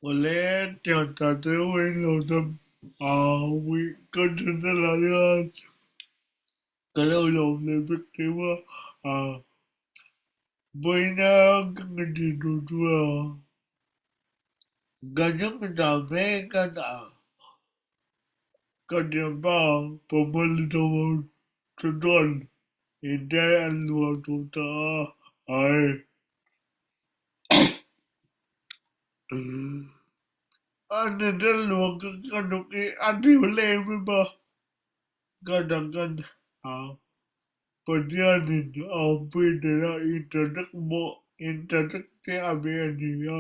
Awle tiang ta te uain lo dam a ui ka channel ah hian ka lo lawm leh vek thei a a vawiina ka ngaihtuah tur chu a ka hnung mek a ka thianpa Pawmawlitawma chuan intai an luah tur ta a ai. An intel luah ka ka nuk i a tiu lem em a, ka dang kan a Pathianin a awmpui tel a internet pawh internet te a be a ni a,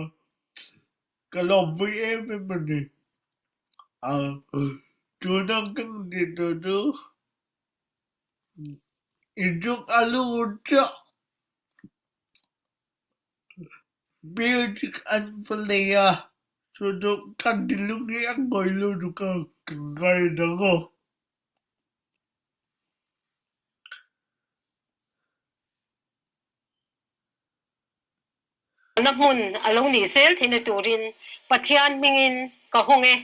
ka lawmpui em em a ni. A tuna kan tih tur chu inchung a lut chiah. Music an play a, chu chu ka thinlung hi a ngawi lutuk a, ka ngaina ngawt. Na hmun a lo nih zel theihna turin Pathian hmingin ka hawng e.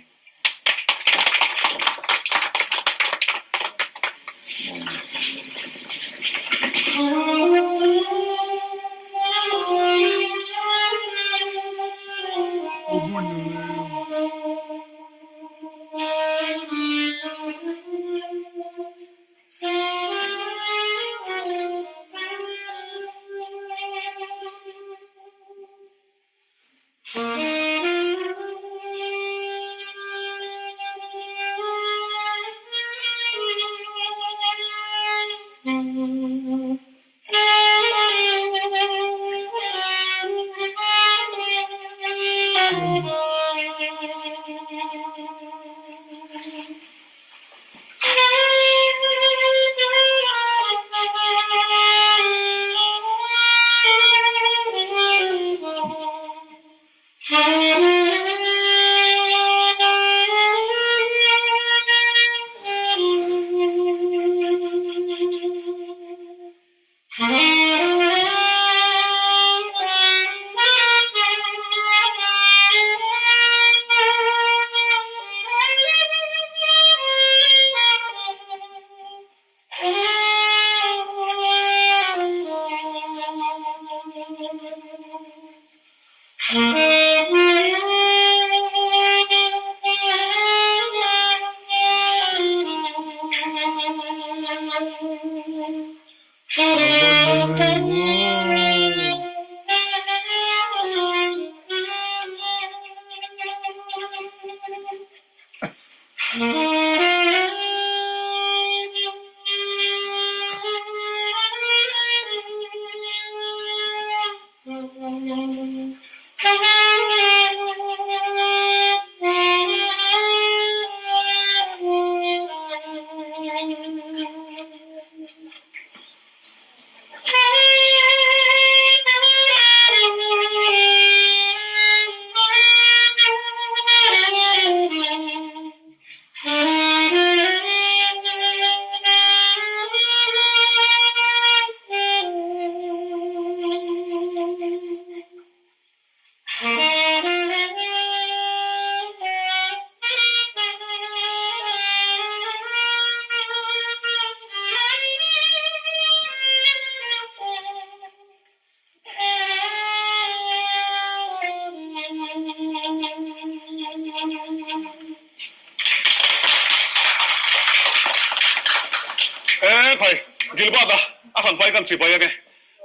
E khai, Gilbert a a han pai kan chibai ange.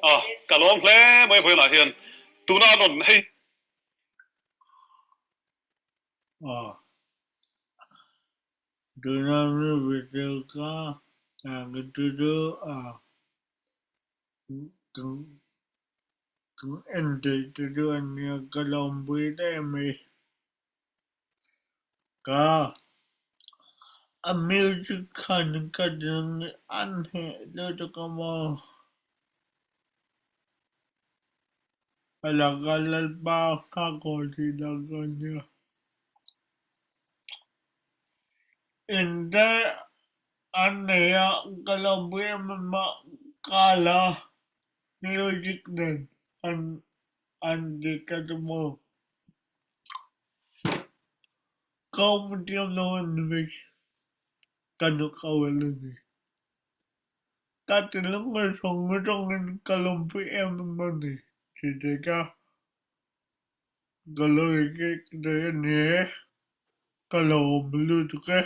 A, ka lawm hle mai vawiinah hian tuna an rawn hei. A, tuna mi video ka ka tu chu a Kan en theih te chu a nia ka lawmpui em mai. Ka a music khan ka ding an heh lutuk a maw. A laka Lalpa nghak haw tihna ka nia. Inter an nei a ka lawmpui em em a ka la music nen an an ti ka ti maw. Ka awm thiam lo a ni mai. Ka nuk a ual a ni. Ka thinlung zawng zawngin ka lawmpui em em a ni tih te kha ka lo inngek thei a ni e. Ka lawm lutuk e.